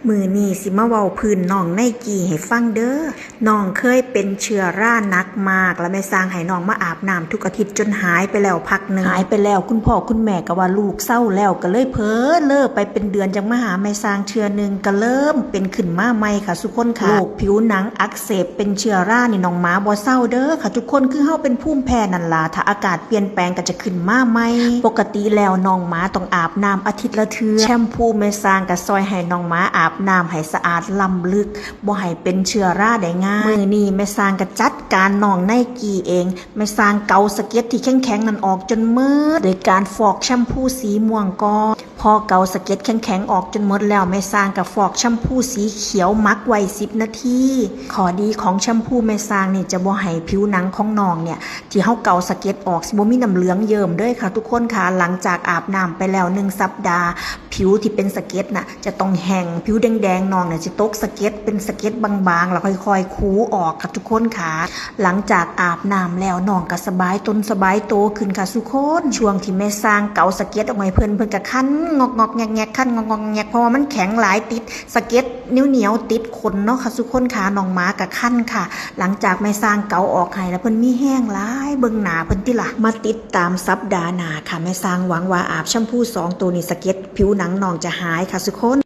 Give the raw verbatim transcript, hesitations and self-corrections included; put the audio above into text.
มื้อนี้สิมาเว้าพื้นน้องไนกี้ให้ฟังเด้อ น้องเคยเป็นเชื้อราหนักมาก แล้วแม่สร้างให้น้องมาอาบน้ำทุกอาทิตย์จนหายไปแล้วพักหนึ่ง หายไปแล้วคุณพ่อคุณแม่ก็ว่าลูกเซาแล้ว ก็เลยเผลอเลิกไปเป็นเดือนจังมาหาแม่สร้างเทื่อหนึ่ง ก็เริ่มเป็นขึ้นมาใหม่ค่ะสุคนค่ะ โรคผิวหนังอักเสบเป็นเชื้อรานี่น้องหมาบ่เซาเด้อค่ะทุกคน คือเฮาเป็นภูมิแพ้นั่นล่ะ ถ้าอากาศเปลี่ยนแปลงก็จะขึ้นมาใหม่ ปกติแล้วน้องหมาต้องอาบน้ำอาทิตย์ละเทื่อ แชมพูแม่สร้างก็ซอยให้น้องหมาอาบน้ำให้สะอาดล้ำลึก บ่ให้เป็นเชื้อราได้ง่าย มื้อนี้แม่สร้างก็จัดการน้องไนกี้เอง แม่สร้างเกาสะเก็ดที่แข็งๆนั่นออกจนหมด โดยการฟอกแชมพูสีม่วงก่อน พอเกาสะเก็ดแข็งๆออกจนหมดแล้ว แม่สร้างก็ฟอกแชมพูสีเขียวหมักไว้สิบนาที ข้อดีของแชมพูแม่สร้างนี่จะบ่ให้ผิวหนังของน้องเนี่ย ที่เฮาเกาสะเก็ดออกสิบ่มีน้ำเหลืองเยิ้มเด้อค่ะทุกคนค่ะ หลังจากอาบน้ำไปแล้วหนึ่งสัปดาห์ ผิวที่เป็นสะเก็ดน่ะ จะต้องแห้ง ผิวแดงๆน้องเนี่ยจะตกสะเก็ด เป็นสะเก็ดบางๆ แล้วค่อยๆขูออกค่ะทุกคนค่ะ หลังจากอาบน้ำแล้วน้องก็สบายตนสบายโตขึ้นค่ะสุคน ช่วงที่แม่สร้างเกาสะเก็ดออกมาให้เพิ่น เพิ่นก็คันงอกๆแงกๆ คันงอกๆแงกๆ เพราะว่ามันแข็งหลาย ติดสะเก็ดเหนียวๆติดขนเนาะค่ะสุคนค่ะ น้องหมาก็คันค่ะ หลังจากแม่สร้างเกาออกให้แล้ว เพิ่นมีแฮงหลาย เบิ่งหน้าเพิ่นติล่ะ มาติดตามสัปดาห์หน้าค่ะ แม่สร้างหวังว่าอาบแชมพูสองตัวนี้สะเก็ดผิวหนังน้องจะหายค่ะสุคน